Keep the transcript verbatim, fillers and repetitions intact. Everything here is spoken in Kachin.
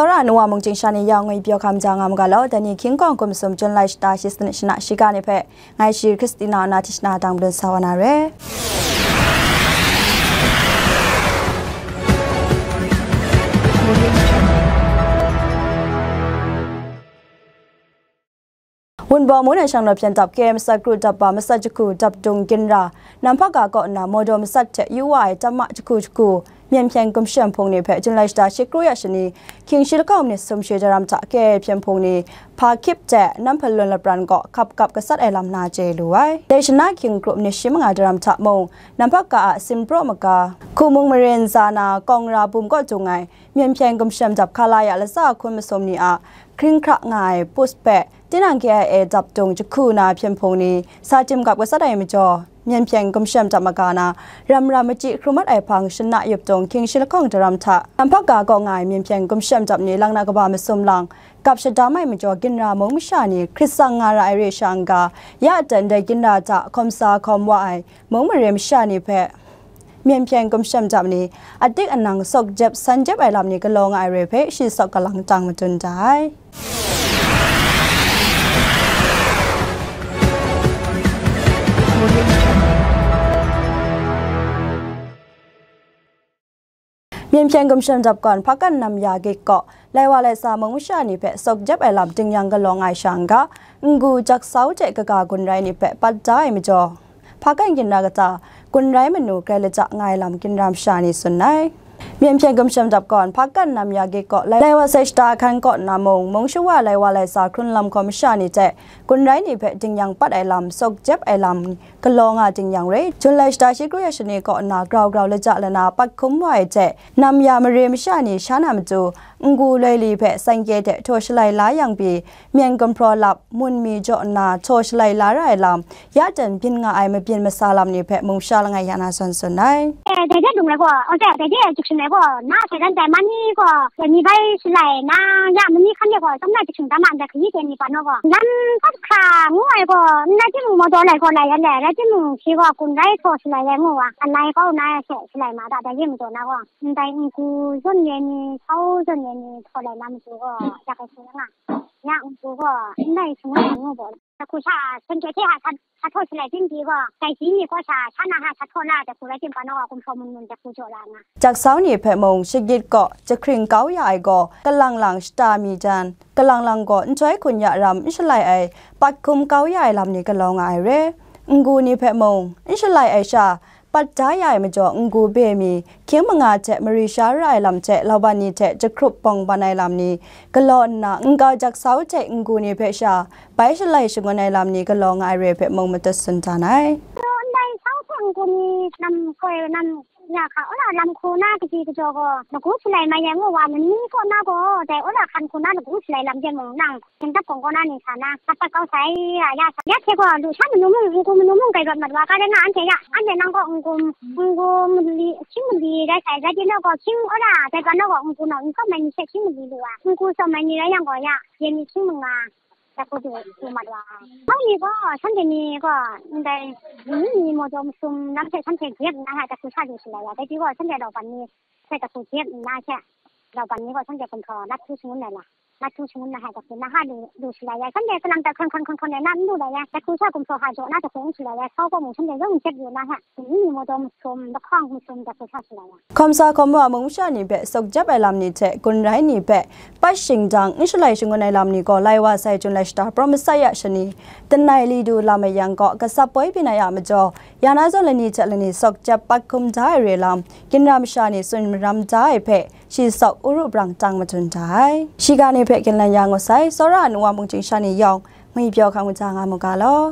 Tsawra ai nu wa mungchying sha ni yawng ngwi pyaw hkam ja nga mu ga law, dai ni hkying kawng hkum sum Jun lai shata shi sanit shana shiga ni hpe ngai shi Christina na Tishna dang madun sa wa na re. Wunpawng mung na shang naw hpyen dap, K M S kru dap ba masat jahku dap dung ginra, Namhpaka kaw nna Mawdaw masat hte yu wa ai tam ma jahku jahku, Myen Hpyen Gumshem Hpung ni hpe Jun lai shata shi kru ya shani, hkying shi lahkawng minit sum shi daram hta K I A Hpyen Hpung ni hpa hkyip hte Namhpalun lapran kaw hkap kap gasat ai lam na chye lu ai. Dai shana hkying kru minit shi manga daram hta mung, Namhpaka a Simpraw maga, Hku Mung mare ntsa na Kawngra bum kaw dung ai, Myen Hpyen Gumshem dap hkala ya latsa hkun masum ni a hkring hkra nga ai pus hpe, tinang K I A dap dung jahku na Hpyen Hpung ni sa tim gap gasat ai majaw, Myen Hpyen Gumshem dap maga na ram ram machyi hkrum mat ai hpang shana yup dung hkying shi lahkawng daram hta, Namhpaka kaw nga ai Myen Hpyen Gumshem dap ni lang na kaba masum lang, gap shadam ai majaw, ginra mung masha ni hkrit tsang nga ra ai re sha n-ga, ya dan dai ginra hta hkawm sa hkawm wa ai mung mare masha ni hpe, Myen Hpyen Gumshem dap ni, adik anang sawk jep san jep ai lam ni galaw nga ai re hpe, shi sawk galang tang madun da ai. Myen Hpyen Gumshem dap gawn, Hpakan Namya Gik kaw, lai wa lai sa mung masha ni hpe sawk jep ai lam ding yang galaw nga ai sha n-ga, n-gu, jak sau hte kaga gun rai ni hpe pat da ai majaw, Hpakan ginra kata, gun rai manu grai lajang nga ai lam ginra masha ni tsun ai. Myen Hpyen Gumshem dap gawn, Hpakan Namya Gik kaw, lai wa sai shata hkan kaw nna mung, mung shawa lai wa lai sa hkrun lam hkawm masha ni hte, gun rai ni hpe ding yang pat ai lam, sawk jep ai lam, galaw nga ding yang re, Jun lai shata shi kru ya shani kaw nna grau grau laja lana pat hkum wa ai hte, Namya mare masha ni sha na matu, n-gu loi li hpe sankye hte htaw shalai la yang pyi, myen gumhpraw lap, mun mi jaw nna htaw shalai la ra ai lam, ya dan byin nga ai mabyin masa lam ni hpe mung masha langai ya na zawn tsun ai. Eh, dai de dung ai gaw, oh, dai, dai de jik shing ai gaw, na sai dan dai ma ni gaw, dai mi bai shalai na, ya ma ni hkan de gaw, tam na jik shing da ma ndai hkayi de ni pa naw gaw, lam hpat hkra ngu ai gaw, n rai timung, mawdaw lai gaw lai yan dai, rai timung, shi gaw gun rai htaw shalai ai ngu wa, a lai kau na ai hte shalai ma da, dai yin majaw na gaw, ndai n-gu zawn ye ni, sau zawn ye ni, htaw lai na matu gaw, yak ai hte nga, ya n-gu gaw, n rai shangun ai ngu gaw, jahku sha, hkyen hkye hte a sa, sa htaw shalai tim pyi gaw, dai ji ni gaw sha, sha na ha sa htaw na, jahku rai tim pa naw gaw, gumhpraw mun mun jahku jaw la nga. Jak sau ni hpe mung, shagit kaw jahkring kau ya ai gaw, kalang lang shata mi jan, kalang lang gaw nhtoi hkun ya ram n shalai ai, pat hkum kau ya ai lam ni galaw nga ai re. N-gu ni hpe mung, n shalai ai sha, pat da ya ai majaw, n-gu be mi, hkying manga hte mari sha ra ai lam hte, lauban ni hte jahkrup bawng ban ai lam ni galaw nna, n-gau jak sau hte n-gu ni hpe sha, bai shalai shangun ai lam ni galaw nga ai re hpe mung matut tsun dan ai. Ndai sau hte n-gu ni, nam koi nam ya hka, wora lam hku na kaji kajaw gaw, lagu shalai mai ai ngu wa, lani kaw na gaw, dai wora hkan hku na lagu shalai lam de mung, nang hpyen dap gawng kaw na ning sa na, mat pat kau sai, ya, ya sa, ya hte gaw, lu sha manu mung, n-gu manu mung, gai rawt mat wa, ka rai nga, anhte ya, anhte nang gaw n-gu, n-gu mali, hkying mali rai sai, rai timung gaw, hkying wora, dai gaw naw gaw, n-gu naw n kau mai ni hte hkying mali lu wa, n-gu tsawm mai ni rai yang gaw, ya, ye mi hkying manga, jahku du, du mat wa. Sau ni gaw, shanhte ni gaw, ndai, ni ni mawdaw masum lam hte shanhte jep nna hta, jahku sha du shalai ya, dai pyi gaw, shanhte lauban ni hte jahku jep nna hte, lauban ni gaw, shanhte gumhpraw lat htu shangun ai la, lat htu shangun na hta, jahku na ha lu, lu shalai ya, shanhte salang hta hkron hkron hkron hkron ai na n lu lai ya, jahku sha gumhpraw ha jaw na, jahku n shalai ya, sau gaw mung shanhte yawng n jep yu na hta, ni ni mawdaw masum, lahkawng masum, jahku sha shalai ya. Hkawm sa hkawm wa mung masha ni hpe sawk jep ai lam ni hte gun rai ni hpe pat shingdang n shalai shangun ai lam ni gaw, lai wa sai Jun lai shata prawng masat ya shani, Tanai Li Du lam ai yang kaw, gasap poi byin ai a majaw, ya na zawn lani hte lani sawk jep pat hkum da ai re lam, ginra masha ni tsun maram da ai hpe, shi sawk uru brang tang madun da ai. Shiga ni hpe ginlan ya ngut sai, tsawra ai nu wa mungchying sha ni yawng, ngwi pyaw hkang maja nga mu ga law.